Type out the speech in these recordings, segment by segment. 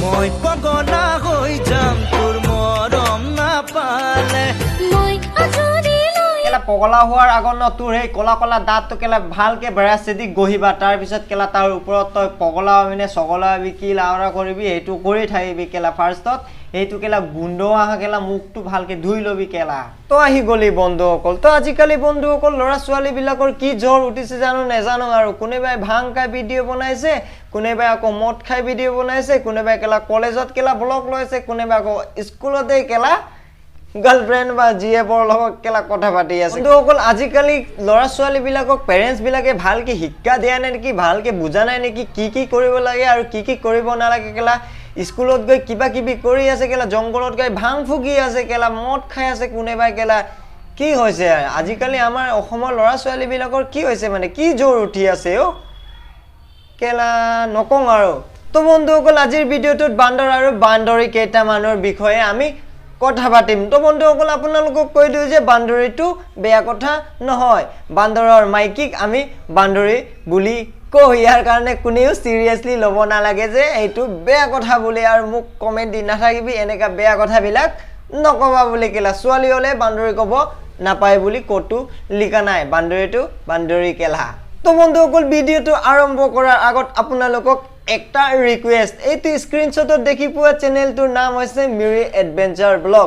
মই পগলা হৈ যাম তোৰ মৰম নাপালে। মই আজৰি লৈ কেলা পগলা হোৱাৰ আগত ন তোৰ সেই কলা কলা দাঁতটো কেলা ভালকে ব্ৰাছেদি গহিবা, তাৰপিছত কেলা তাৰ ওপৰত তই পগলা হবি নে চগলা হবি কি লাওৰা কৰিবি সেইটো কৰি থাকিবি কেলা। ফাৰ্ষ্টত সেইটো কেলা গোন্ধ অহা কেলা মুখটো ভালকে ধুই ল'বি কেলা। তো আহি গ'লি বন্ধুসকল। তো আজিকালি বন্ধুসকল ল'ৰা ছোৱালীবিলাকৰ কি জ্বৰ উঠিছে জানো নেজানো আৰু। কোনোবাই ভাং খাই ভিডিঅ' বনাইছে, কোনোবাই আকৌ মদ খাই ভিডিঅ' বনাইছে, কোনোবাই কেলা কলেজত কেলা ব্লগ লৈছে, কোনোবাই আকৌ স্কুলতে কেলা গাৰ্লফ্ৰেণ্ড বা জীয়েকৰ লগত কেলা কথা পাতি আছে। বন্ধুসকল আজিকালি ল'ৰা ছোৱালীবিলাকক পেৰেণ্টছবিলাকে ভালকে শিক্ষা দিয়া নাই নেকি, ভালকে বুজা নাই নেকি কি কি কৰিব লাগে আৰু কি কি কৰিব নালাগে। কেলা স্কুলত গৈ কিবা কিবি কৰি আছে, কেলা জংঘলত গৈ ভাং ফুকি আছে, কেলা মদ খাই আছে কোনোবাই কেলা। কি হৈছে আজিকালি আমাৰ অসমৰ ল'ৰা ছোৱালীবিলাকৰ কি হৈছে মানে কি জ্বৰ উঠি আছে অ' কেলা নকওঁ আৰু। তো বন্ধুসকল আজিৰ ভিডিঅ'টোত বান্দৰ আৰু বান্দৰী কেইটামানৰ বিষয়ে আমি কথা পাতিম। তো বন্ধুসকল আপোনালোকক কৈ দিওঁ যে বান্দৰীটো বেয়া কথা নহয়, বান্দৰৰ মাইকীক আমি বান্দৰী বুলি কওঁ। ইয়াৰ কাৰণে কোনেও চিৰিয়াছলি ল'ব নালাগে যে এইটো বেয়া কথা বুলি, আৰু মোক কমেণ্ট দি নাথাকিবি এনেকুৱা বেয়া কথাবিলাক নক'বা বুলি। কেলা ছোৱালী হ'লে বান্দৰী ক'ব নাপায় বুলি ক'তো লিখা নাই, বান্দৰীটো বান্দৰী কেলা। তো বন্ধুসকল ভিডিঅ'টো আৰম্ভ কৰাৰ আগত আপোনালোকক একটা ৰিকুৱেষ্ট, এইটো স্ক্ৰীনশ্বটত দেখি পোৱা চেনেলটোৰ নাম হৈছে মিৰি এডভেঞ্চাৰ ব্লগ।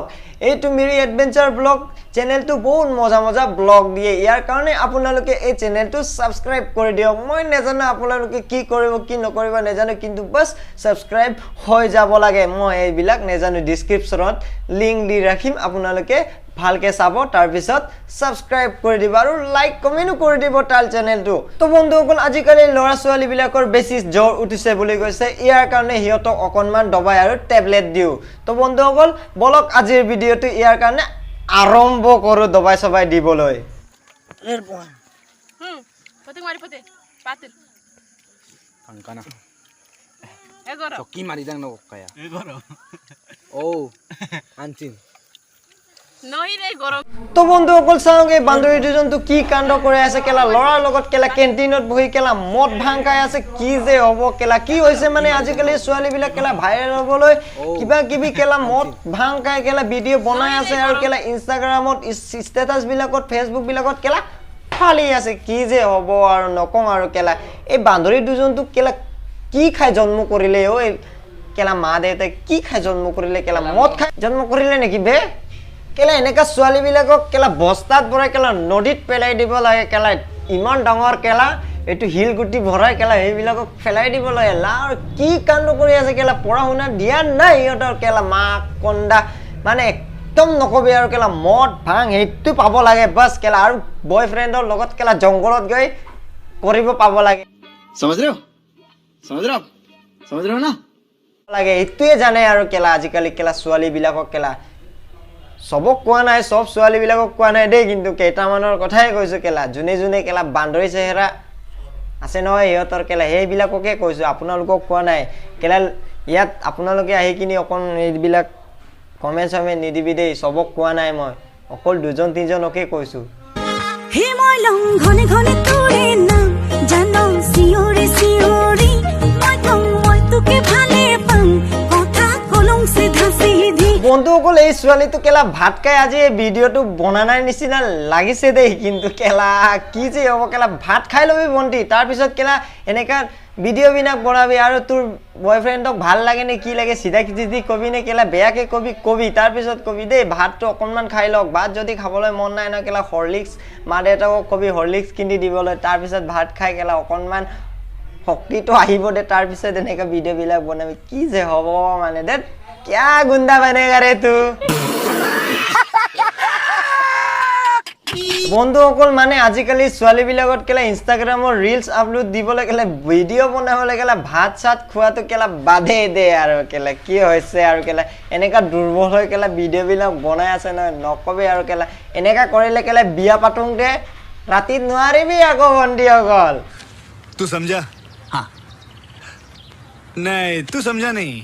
এইটো মিৰি এডভেঞ্চাৰ ব্লগ চেনেলটো বহুত মজা মজা ব্লগ দিয়ে, ইয়াৰ কাৰণে আপোনালোকে এই চেনেলটো ছাবস্ক্ৰাইব কৰি দিয়ক। মই নাজানো আপোনালোকে কি কৰিব কি নকৰিব নাজানো, কিন্তু বাছ ছাবস্ক্ৰাইব হৈ যাব লাগে। মই এইবিলাক নাজানো, ডিছক্ৰিপশ্যনত লিংক দি ৰাখিম, আপোনালোকে ভালকে চাব, তাৰপিছত ছাবস্ক্ৰাইব কৰি দিব আৰু লাইক কমেণ্টো কৰি দিব তাৰ চেনেলটো। তো বন্ধুসকল আজিকালি ল'ৰা ছোৱালীবিলাকৰ বেছি জ্বৰ উঠিছে বুলি কৈছে, ইয়াৰ কাৰণে সিহঁতক অকণমান দবাই আৰু টেবলেট দিওঁ। তো বন্ধুসকল বলক আজিৰ ভিডিঅ'টো ইয়াৰ কাৰণে আৰম্ভ কৰোঁ দবাই চবাই দিবলৈ। Pati mari pati. Patil. Angkana. Egoro. Choki mari dang no kaya. Oh, antin. নহি ৰে গৰম। তো বন্ধুসকল চাওক এই বান্দৰী দুজনটো কি কাণ্ড কৰি আছে কেলা, ল'ৰাৰ লগত কেলা কেণ্টিনত বহি কেলা মদ ভাং খাই আছে। কি যে হ'ব কেলা, কি হৈছে মানে আজিকালি ছোৱালীবিলাক কেলা ভাইৰেল হ'বলৈ কিবা কিবি কেলা মদ ভাং খাই কেলা ভিডিঅ' বনাই আছে আৰু কেলা ইনষ্টাগ্ৰামত ষ্টেটাছবিলাকত ফেচবুকবিলাকত কেলা ফালি আছে। কি যে হ'ব আৰু নকওঁ আৰু কেলা। এই বান্দৰী দুজনটোক কেলা কি খাই জন্ম কৰিলে অ', এই কেলা মা দেউতাই কি খাই জন্ম কৰিলে কেলা, মদ খাই জন্ম কৰিলে নেকি বে কেলা। এনেকা ছোৱালীবিলাকক কেলা বস্তাত ভৰাই কেলা নদীত পেলাই দিব লাগে কেলা, ইমান ডাঙৰ কেলা এইটো শিলগুটি ভৰাই কেলা সেইবিলাকক পেলাই দিব লাগে। লাৰ কি কাণ্ড কৰি আছে কেলা, পঢ়া শুনা দিয়া নাই সিহঁতৰ কেলা, মা কন্দা মানে একদম নকবি আৰু কেলা। মদ ভাং সেইটো পাব লাগে বাছ কেলা, আৰু বয়ফ্ৰেণ্ডৰ লগত কেলা জংঘলত গৈ কৰিব পাব লাগে। समझ रहे हो? समझ रहे हो आप? समझ रहे हो ना? লাগে এইটোৱে জানে আৰু কেলা। আজিকালি কেলা ছোৱালীবিলাকক কেলা চবক কোৱা নাই, চব ছোৱালীবিলাকক কোৱা নাই দেই, কিন্তু কেইটামানৰ কথাই কৈছোঁ কেলা। যোনে যোনে কেলা বান্দৰী চেহেৰা আছে নহয় সিহঁতৰ কেলা, সেইবিলাককে কৈছোঁ, আপোনালোকক কোৱা নাই কেলা। ইয়াত আপোনালোকে আহি কিনি অকণ এইবিলাক কমেণ্ট চমেণ্ট নিদিবি দেই, চবক কোৱা নাই মই, অকল দুজন তিনিজনকে কৈছোঁ। হে মই লং ঘনে ঘনে তোৰে নাম জানো চিঞৰি চিঞৰি, মই কম মই তোকে ভালে পাম, কথা কলং চিধা চিধি। বন্ধুসকল এই ছোৱালীটো কেলা ভাত খাই আজি এই ভিডিঅ'টো বনা নাই নিচিনা লাগিছে দেই, কিন্তু কেলা কি যে হ'ব কেলা। ভাত খাই ল'বি ভণ্টি, তাৰপিছত কেলা এনেকা ভিডিঅ'বিলাক বনাবি আৰু তোৰ বয়ফ্ৰেণ্ডক ভাল লাগে নে কি লাগে চিধা চিধি কবি নে কেলা বেয়াকে কবি কবি, তাৰপিছত কবি দেই ভাতটো অকণমান খাই লওক। ভাত যদি খাবলৈ মন নাই ন কেলা হৰলিক্স মা দেউতাকক কবি হৰলিক্স কিনি দিবলৈ, তাৰপিছত ভাত খাই কেলা অকণমান শক্তিটো আহিব দে, তাৰপিছত এনেকা ভিডিঅ'বিলাক বনাবি। কি যে হ'ব মানে দে, क्या गुंडा बनेगा रे तू। বন্ধুসকল মানে আজিকালি ছোৱালীবিলাকত কেলা ইনষ্টাগ্ৰামৰ ৰিলচ আপলোড দিবলৈ কেলা ভিডিঅ' বনাবলৈ কেলা ভাত চাত খোৱাটো কেলা বাদেই দে আৰু কেলা। কি হৈছে আৰু কেলা এনেকা দুৰ্বল হৈ কেলা ভিডিঅ'বিলাক বনাই আছে নহয়, নকবি আৰু কেলা। এনেকা কৰিলে কেলা বিয়া পাতোঁতে ৰাতি নোৱাৰিবি আকৌ ভণ্টিসকল। तू समझा? हाँ। नहीं तू समझा नहीं।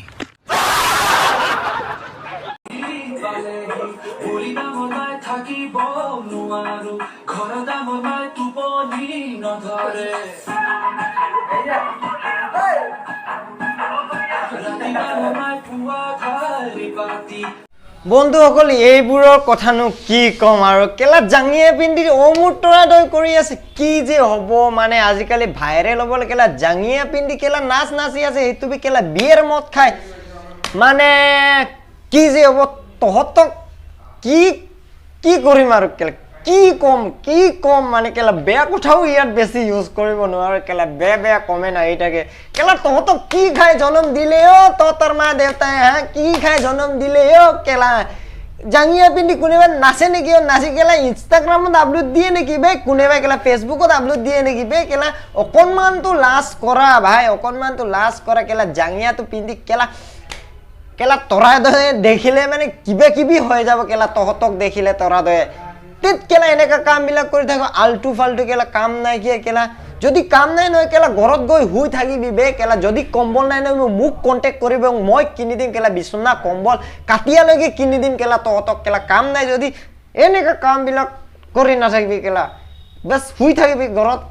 বন্ধুসকল এইবোৰৰ কথানো কি ক'ম আৰু কেলা জাঙিয়া পিন্ধি অমুৰ তৰা দৈ কৰি আছে, কি যে হ'ব মানে। আজিকালি ভাইৰেল হ'বলৈ কেলা জাঙিয়া পিন্ধি কেলা নাচ নাচি আছে, সেইটো বি কেলা বিয়েৰ মদ খায়, মানে কি যে হ'ব। তহঁতক কি কি কৰিম আৰু কেলা, কি ক'ম কি ক'ম মানে, কেলা বেয়া কথাও ইয়াত বেছি ইউজ কৰিব নোৱাৰো, কেলা বেয়া বেয়া কমেণ্ট আহি থাকে। কেলা তহঁতক কি খাই জনম দিলে অ' তহঁতৰ মা দেউতাই, হা কি খাই জনম দিলে অ'? কেলা জাঙিয়া পিন্ধি কোনোবাই নাচে নেকি অ'? নাচি কেলা ইনষ্টাগ্ৰামত আপলোড দিয়ে নেকি বে কোনোবাই? কেলা ফেচবুকত আপলোড দিয়ে নেকি বে? কেলা অকণমানতো লাজ কৰা ভাই, অকণমানতো লাজ কৰা। কেলা জাঙিয়াটো পিন্ধি কেলা কেলা তৰা দয়ে দেখিলে মানে কিবা কিবি হৈ যাব কেলা, তহঁতক দেখিলে তৰা দয়ে তেত কেলা এনেকা কামবিলাক কৰি থাকো, আল্টু ফাল্টু কেলা কাম নাইকিয়া। কেলা যদি কাম নাই নহয় কেলা ঘৰত গৈ শুই থাকিবি বে কেলা। যদি কম্বল নাই নহয় মোক কণ্টেক্ট কৰিব, মই কিনি দিম কেলা, বিচনা কম্বল কাটিয়ালৈকে কিনি দিম কেলা তহঁতক। কেলা কাম নাই যদি এনেকা কামবিলাক কৰি নাথাকিবি কেলা, বাছ শুই থাকিবি ঘৰত,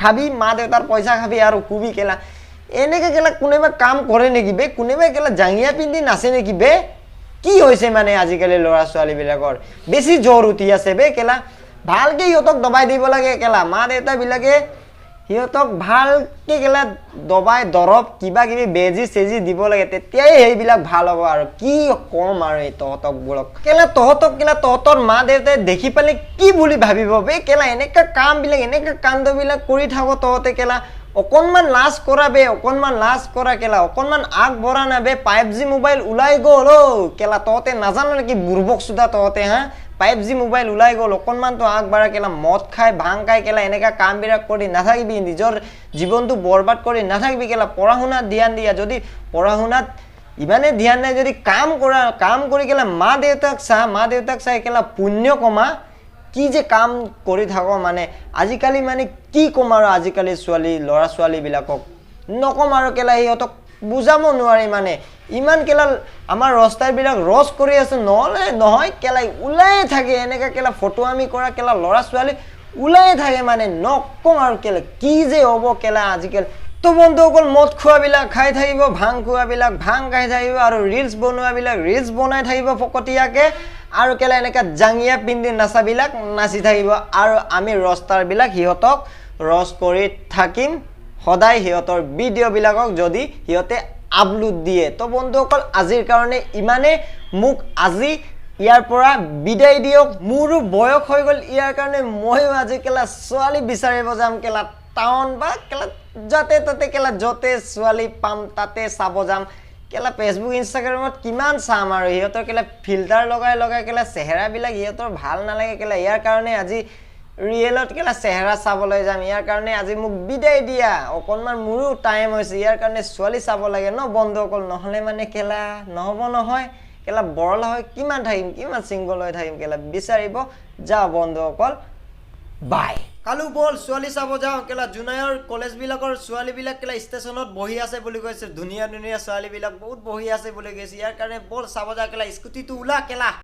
খাবি মা দেউতাৰ পইচা খাবি আৰু শুবি কেলা। এনেকে কেলা কোনোবা কাম কৰে নেকি বে? কোনোবাই কেলা জাঙিয়া পিন্ধি নাচে নেকি বে? কি হৈছে মানে আজিকালি ল'ৰা ছোৱালীবিলাকৰ বেছি জ্বৰ উঠি আছে বে কেলা। ভালকে সিহঁতক দবাই দিব লাগে কেলা, মা দেউতাবিলাকে সিহঁতক ভালকে কেলা দবাই দৰৱ কিবা কিবি বেজী চেজি দিব লাগে, তেতিয়াই সেইবিলাক ভাল হ'ব। আৰু কি ক'ম আৰু এই তহঁতকবোৰক কেলা, তহঁতক কেলা তহঁতৰ মা দেউতাই দেখি পালে কি বুলি ভাবিব বে কেলা? এনেকা কামবিলাক এনেকা কাণ্ডবিলাক কৰি থাক তহঁতে কেলা, অকণমান লাজ কৰা বে, অকণমান লাজ কৰা কেলা, অকণমান আগবঢ়া না বে। 5G mobile ওলাই গ'ল অ' কেলা, তহঁতে নাজান নেকি বুৰ্বক চোদা তহঁতে, হা 5G mobile ওলাই গ'ল, অকণমানতো আগবাঢ়া কেলা। মদ খাই ভাং খাই কেলা এনেকা কামবিলাক কৰি নাথাকিবি, নিজৰ জীৱনটো বৰবাদ কৰি নাথাকিবি কেলা। পঢ়া শুনাত ধ্যান দিয়া, যদি পঢ়া শুনাত ইমানেই ধ্যান নাই যদি কাম কৰা, কাম কৰি কেলা মা দেউতাক চা, মা দেউতাক চাই কেলা পুণ্য কমা। কি যে কাম কৰি থাক মানে আজিকালি, মানে কি ক'ম আৰু আজিকালি ছোৱালী ল'ৰা ছোৱালীবিলাকক নক'ম আৰু কেলা, সিহঁতক বুজাব নোৱাৰি মানে। ইমান কেলা আমাৰ ৰষ্টাৰবিলাক ৰছ কৰি আছে, নহ'লে নহয় কেলা ওলাই থাকে এনেকা কেলা ফটো আমি কৰা কেলা ল'ৰা ছোৱালী ওলাই থাকে, মানে নকওঁ আৰু কেলা কি যে হ'ব কেলা আজিকালি। তো বন্ধুসকল মদ খোৱাবিলাক খাই থাকিব, ভাং খোৱাবিলাক ভাং খাই থাকিব, আৰু ৰিলচ বনোৱাবিলাক ৰিলচ বনাই থাকিব ফকতীয়াকে, আৰু কেলা এনেকা জাঙিয়া পিন্ধি নাচাবিলাক নাচি থাকিব, আৰু আমি ৰষ্টাৰবিলাক সিহঁতক ৰছ কৰি থাকিম সদায় সিহঁতৰ ভিডিঅ'বিলাকক যদি সিহঁতে আপলোড দিয়ে। তো বন্ধুসকল আজিৰ কাৰণে ইমানে, মোক আজি ইয়াৰ পৰা বিদায় দিয়ক, মোৰো বয়স হৈ গ'ল, ইয়াৰ কাৰণে ময়ো আজি কেলা ছোৱালী বিচাৰিব যাম কেলা টাউন বা কেলা যাতে তাতে কেলা য'তে ছোৱালী পাম তাতে চাব যাম কেলা। ফেচবুক ইনষ্টাগ্ৰামত কিমান চাম আৰু, সিহঁতৰ কেলা ফিল্টাৰ লগাই লগাই কেলা চেহেৰাবিলাক সিহঁতৰ ভাল নালাগে কেলা, ইয়াৰ কাৰণে আজি ৰিয়েলত কেলা চেহেৰা চাবলৈ যাম। ইয়াৰ কাৰণে আজি মোক বিদায় দিয়া, অকণমান মোৰো টাইম হৈছে, ইয়াৰ কাৰণে ছোৱালী চাব লাগে ন বন্ধুসকল, নহ'লে মানে কেলা নহ'ব নহয় কেলা, বৰলা হৈ কিমান থাকিম, কিমান ছিংগল হৈ থাকিম কেলা, বিচাৰিব যাওঁ বন্ধুসকল, বাই। কালু বল ছোৱালী চাব যাওঁ কেলা, জোনাইৰ কলেজবিলাকৰ ছোৱালীবিলাক কেলা ষ্টেচনত বহি আছে বুলি কৈছে, ধুনীয়া ধুনীয়া ছোৱালীবিলাক বহুত বহি আছে বুলি কৈছে, ইয়াৰ কাৰণে বল চাব যাওঁ কেলা, স্কুটিটো ওলা কেলা।